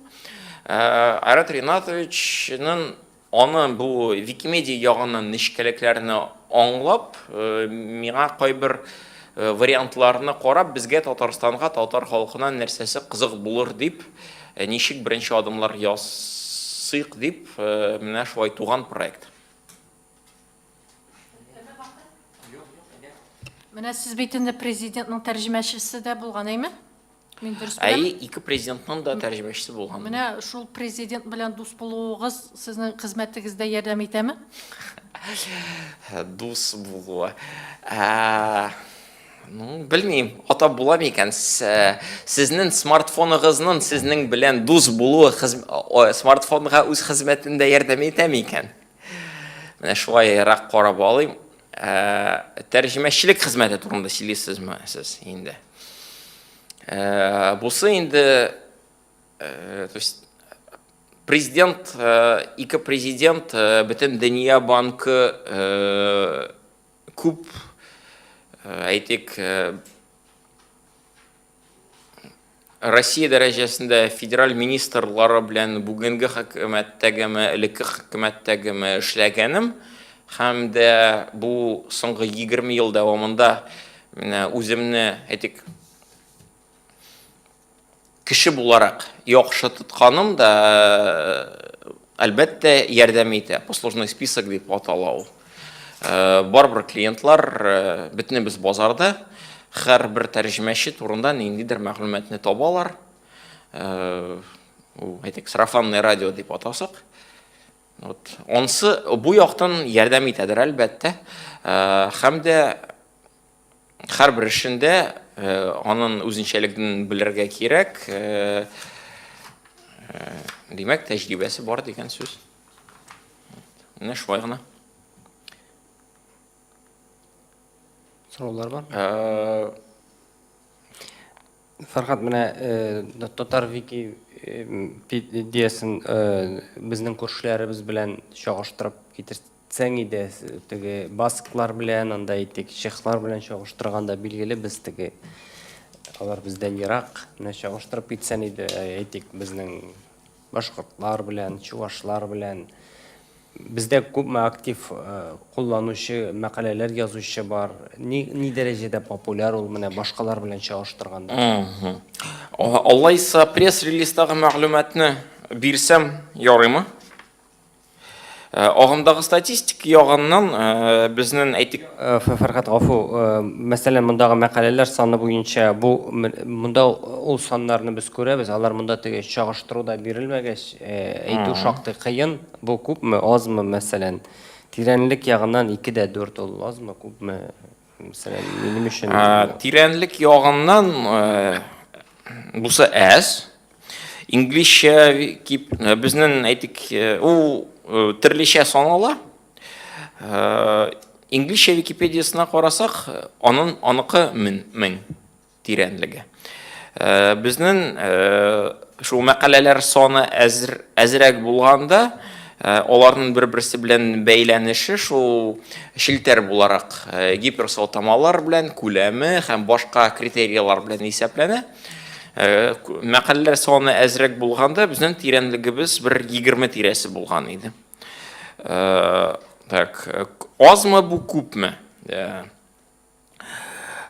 Айрат Ринатовичның Аны бу Викимедиа ягыннан нечкәлекләрне аңлап, миңа кайбер вариантларны карап, безгә Татарстанга, татар халкына нәрсәсе кызык булыр дип, ничек беренче адымлар ясыйк дип, менә шулай туган проект. Менә сез бит инде президентның тәрҗемәчесе дә булган, әйме? Мин дөрес беләм? Әйе, ике президентның да тәрҗемәчесе булган. Менә шул президент белән дус булуыгыз сезнең хезмәтегездә ярдәм итәме? Дус булуы. Белмим, атап була микән? Сезнең смартфоныгызның сезнең белән дус булуы смартфонга үз хезмәтендә ярдәм итә микән? Менә шулайрак карап алыйм. Тәрҗемәчелек хезмәте турында сөйлисезме сез инде? Бусы инде, то есть президент, ике президент, бөтен дөнья банкы Күп, әйтик, Россия дәрәҗәсендә федераль министрлары белән бүгенге хөкүмәттәгеме, элекке хөкүмәттәгеме эшләгәнем һәм дә бу соңгы 20 ел дәвамында менә үземне, әйтик, кеше буларак яхшы тотканым да, әлбәттә, ярдәм итә. Послужной список дип атала ул. Барыбер клиентлар, бөтенебез базарда, һәрбер тәрҗемәче турында ниндидер мәгълүматны табалар. Ул, әйтик, сарафанное радио дип атасак. Вот. Онсы бу яктан ярдәм итәдер, әлбәттә. Һәм дә Һәрбер эшендә аның үзенчәлеген белергә кирәк. Димәк, тәҗрибәсе бар дигән сүз. Менә шулай гына. Сораулар бар? Фәрхат, менә татар Википедиясен безнең күршеләребез белән чагыштырып китерсәң иде, теге басклар белән, анда әйтик, чехлар белән чагыштырганда, билгеле, без теге алар бездән ерак. Менә чагыштырып китсәң иде, әйтик, безнең башкортлар белән, чувашлар белән. Бездә күпме актив кулланучы, мәкаләләр язучы бар? Ни, ни дәрәҗәдә популяр ул менә башкалар белән чагыштырганда? Алайса пресс-релиздагы мәгълүматны бирсәм ярыймы? Агымдагы статистика ягыннан безнең әйтик. Фәрхат, гафу, мәсәлән, мондагы мәкаләләр саны буенча бу монда ул саннарны без күрәбез, алар монда теге чагыштыруда бирелмәгәч, әйтү шактый кыен. Бу күпме, азмы, мәсәлән? Тирәнлек ягыннан 2 дә 4 ул азмы, күпме? Мәсәлән, минем өчен. Тирәнлек ягыннан бусы әз. Инглизчә безнең әйтик, ул төрлечә санала. Инглизчә Википедиясенә карасак, аның аныкы 1000 тирәнлеге. Безнең шул мәкаләләр саны әзер, әзрәк булганда, аларның бер-берсе белән бәйләнеше шул челтәр буларак гиперсылтамалар белән, күләме һәм башка критериялар белән исәпләнә. Мәкаләләр саны әзрәк булганда, безнең тирәнлегебез бер 20 тирәсе булган иде. Так, азмы бу, күпме?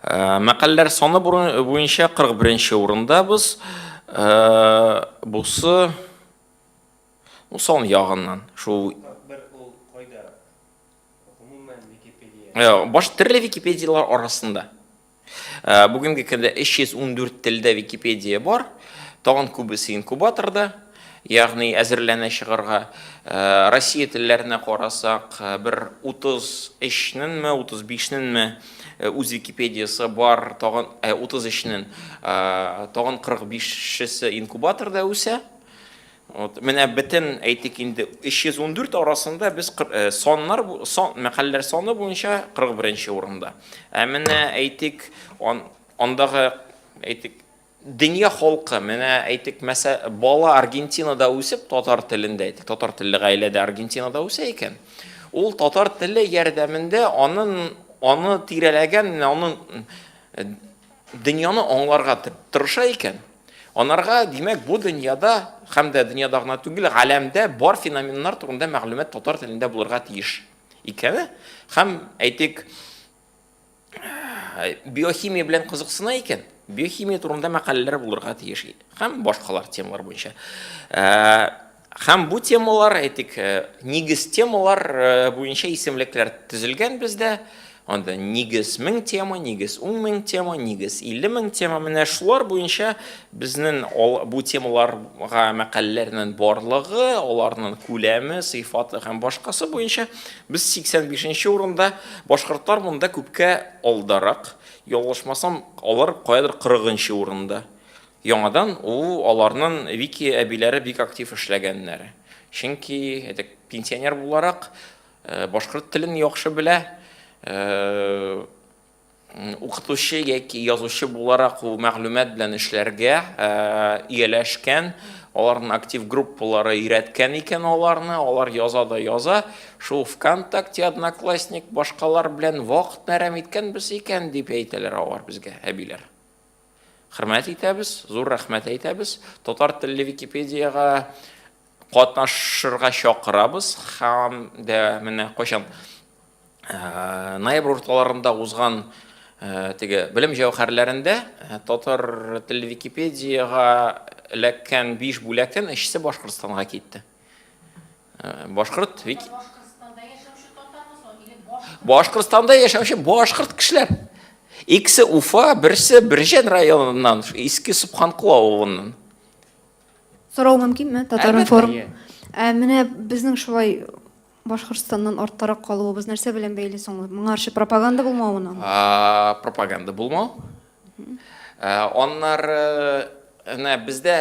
Мәкаләләр саны буенча 41 нче урындабыз. Бусы ну, сан ягыннан шул бер ул кайда? Гомумән Википедия. Баш төрле Википедияләр арасында. Бүгенге көндә 314 телдә Википедия бар. Тагын күбесе инкубаторда, ягъни әзерләнә чыгарга. Россия телләренә карасак, бер 33-неңме, 35-неңме үз Википедиясе бар, тагын 33-нең, тагын 45-се инкубаторда үсә. Вот, менә бөтен, әйтик инде, 314 арасында без саннар, сан, мәкаләләр саны буенча 41 нче урында. Ә менә әйтик, ан, андагы, әйтик, дөнья халкы, менә әйтик, мәсә, бала Аргентинада үсеп, татар телендә, әйтик, татар телле гаиләдә Аргентинада үсә икән, ул татар теле ярдәмендә аның, аны тирәләгән, менә аның дөньяны аңларга тырыша икән, анарга, димәк, бу дөньяда, һәм дә дөньяда гына түгел, галәмдә бар феноменнар турында мәгълүмат татар телендә булырга тиеш икәне һәм, әйтик, биохимия белән кызыксына икән, биохимия турында мәкаләләр булырга тиеш һәм башкалар темалар буенча. Һәм бу темалар, әйтик, нигез темалар буенча исемлекләр төзелгән бездә. Анда нигез 1000 тема, нигез 10000 тема, нигез 50000 тема. Менә шулар буенча безнең бу темаларга мәкаләләрнең барлыгы, аларның күләме, сыйфаты һәм башкасы буенча без 85 нче урында, башкортлар монда күпкә алдарак. Ялгышмасам, алар каядыр 40 нчы урында. Яңадан ул аларның вики әбиләре бик актив эшләгәннәр. Чөнки, әйтик, пенсионер буларак, башкорт телен яхшы белә, укытучы яки язучы буларак ул мәгълүмат белән эшләргә ияләшкән, аларның актив группалары өйрәткән икән аларны, алар яза да яза, шул ВКонтакте, Одноклассник, башкалар белән вакыт әрәм иткәнбез икән, дип әйтәләр алар безгә, әбиләр. Хөрмәт итәбез, зур рәхмәт әйтәбез. Татар телле Википедиягә катнашырга чакырабыз һәм дә менә кайчан ноябрь урталарында узган теге белем җәүһәрләрендә татар телле Википедиягә эләккән 5 бүләктән өчесе Башкортстанга китте. Башкорт вики Башкортстанда яшәүче башкорт кешеләр. Икесе Уфа, берсе Бөрҗән районыннан, Иске Субханкул авылыннан. Сорау мөмкинме? Татар-информ. Ә менә безнең шулай Башкортстаннан арттарак калуыбыз нәрсә белән бәйле соң? Моңарчы пропаганда булмавына? Пропаганда булмау. Аннары менә бездә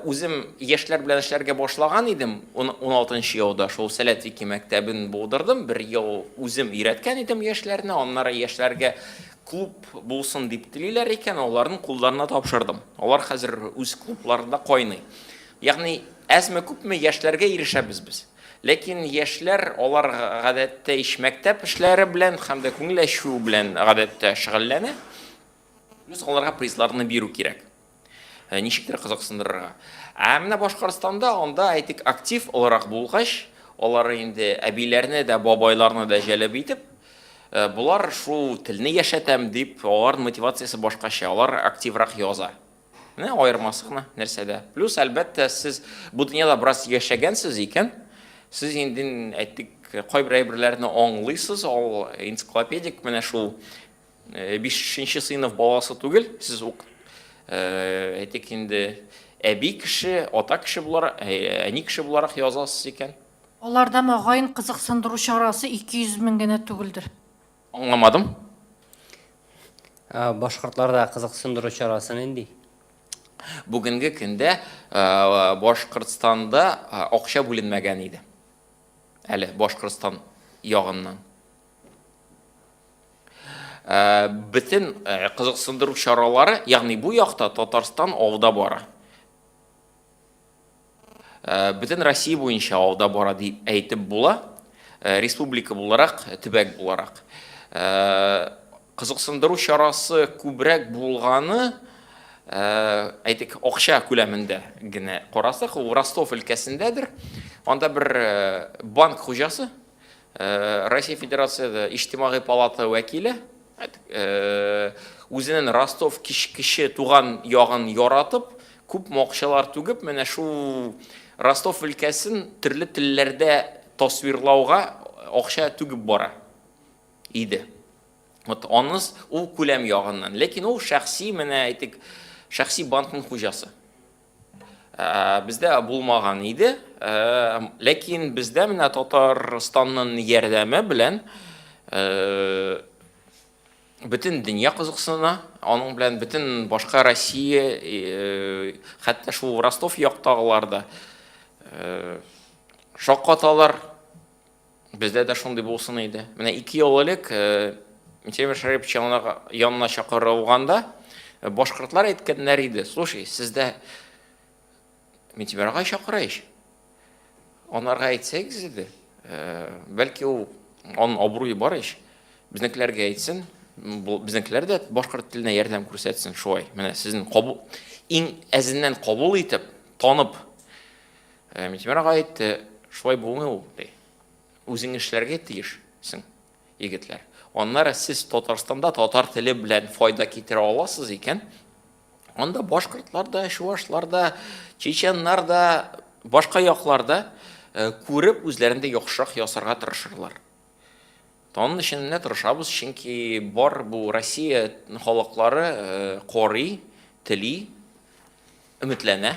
үзем яшьләр белән эшләргә башлаган идем 16 елда шул Сәләт вики мәктәбен булдырдым. Бер ел үзем өйрәткән идем яшьләрне. Аннары яшьләргә клуб булсын дип телиләр икән, аларның кулларына тапшырдым. Алар хәзер үз клубларында кайный. Ягъни әзме-күпме яшьләргә ирешәбез без. Ләкин яшьләр алар гадәттә ич мәктәп эшләре белән һәм дә күңел ачу белән гадәттә шөгыльләнә. Плюс аларга призларны бирү кирәк. Э, ничектер кызыксындырырга. Ә менә Башкортстанда анда әйтик актив оларак булгач, алар инде әбиләрне дә, бабайларны да җәлеп итеп, э, болар шул телне яшәтәм дип, алар мотивациясе башкача, алар активрак яза. Менә аермасы гына нәрсәдә. Плюс, әлбәттә, сез бу дөньяда бераз яшәгәнсез икән, сез инде, әйтик, кайбер әйберләрне аңлыйсыз, ал энциклопедик менә шул э, бишенче сыйныф баласы түгел, сез ук, э, әйтик инде, әби кеше, ата кеше буларак, э, әни кеше буларак язасыз икән. Аларда, мөгаен, кызыксындыру чарасы 200 мең генә түгелдер. Аңламадым. Башкортларда кызыксындыру чарасы нинди? Бүгенге көндә Башкортстанда акча бүленмәгән иде. Әле Башкортстан ягыннан. Бөтен кызыксындыру чаралары, ягъни бу якта Татарстан алда бара. Э, бөтен Россия буенча алда бара дип әйтеп була. Э, республика буларак, төбәк буларак. Э, кызыксындыру чарасы күбрәк булганы, әйтик, акча күләмендә генә карасак, ул Ростов өлкәсендәдер. Анда бер банк хуҗасы, Россия Федерациясе Иҗтимагый палата вәкиле, Үзенең Ростов кече туган ягын яратып, күп акчалар түгеп, менә шул Ростов өлкәсен төрле телләрдә тасвирлауга акча түгеп бара иде. Вот аныс ул күләм ягыннан. Ләкин ул шәхси, менә әйтик, шәхси банкның хуҗасы. Бездә булмаган иде. Ләкин бездә менә Татарстанның ярдәме белән бөтен дөнья кызыксына, аның белән бөтен башка Россия, хәтта шул Ростов яктагылар да шаккаталар. Бездә дә шундый булсын иде. Менә 2 ел элек Минтимер Шәрипович янына чакырылганда башкортлар әйткәннәр иде, слушай, сездә Минтимер агай чакыра ич. Анарга әйтсәгез иде, бәлки ул аның абруе бар ич. Безнекеләргә әйтсен, безнекеләр дә башкорт теленә ярдәм күрсәтсен шулай. Менә сезнең кабул иң әзеннән кабул итеп, танып Минтимер агай әйтте, шулай булмый ул, ди. Үзең эшләргә тиешсең, егетләр. Аннары сез Татарстанда татар теле белән файда китерә аласыз икән, анда башкортлар да, чувашлар да, чеченнар да, башка яклар да күреп үзләрен дә яхшырак ясарга тырышырлар. Аның өчен менә тырышабыз, чөнки бар бу Россия халыклары карый, тели, өметләнә.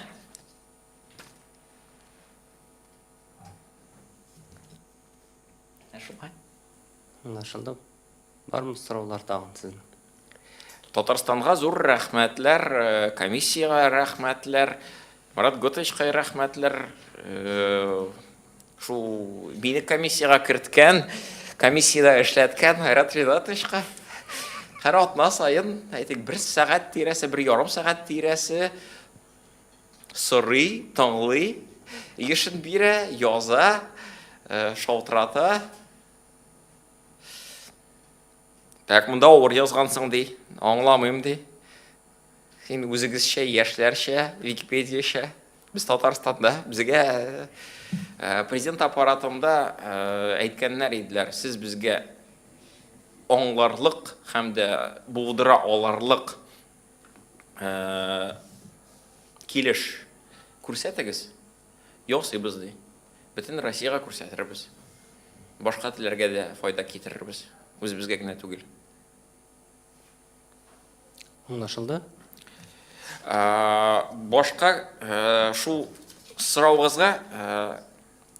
Ә шулай. Аңлашылды. Бармы сораулар тагын сезнең? Татарстанга зур рәхмәтләр, э, комиссиягә рәхмәтләр, Марат Готовичка рәхмәтләр. Э, шул мине комиссиягә керткән, комиссиядә эшләткән Айрат Ринатовичка. Һәр атна саен, әйтик, бер сәгать тирәсе, бер ярым сәгать тирәсе сорый, тыңлый, ешын бирә, яза, э, шалтырата. Так, монда авыр язгансың ди, аңламыйм ди. Син үзегезчә, яшьләрчә, Википедиячә. Без Татарстанда, безгә э, президент аппаратында э, әйткәннәр иделәр, сез безгә аңларлык һәм дә булдыра аларлык э, килеш күрсәтегез, ясыйбыз ди. Бөтен Россиягә күрсәтербез. Башка телләргә дә файда китерербез. Үзебезгә генә түгел. Аңлашылды. Башка шул соравыгызга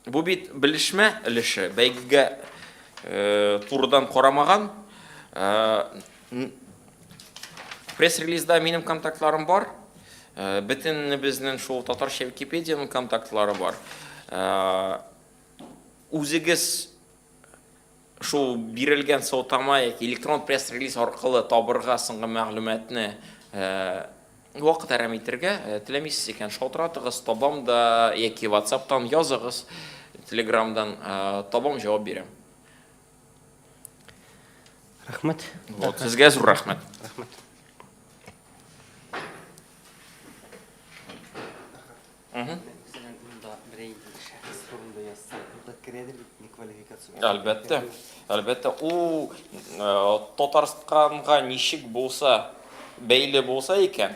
бу бит белешмә өлеше, бәйгегә турыдан карамаган. Пресс-релизда минем контактларым бар. Бөтенебезнең шул татарча Википедиянең контактлары бар. Үзегез шул бирелгән сылтама яки электрон пресс-релиз аркылы табырга соңгы мәгълүматны вакыт әрәм итергә теләмисез икән, шалтыратыгыз, табам да яки WhatsApp-тан языгыз, Telegram-дан табам, җавап бирәм. Рәхмәт. Вот, сезгә зур рәхмәт. Рәхмәт. Әлбәттә, әлбәттә, ул э, Татарстанга ничек булса бәйле булса икән,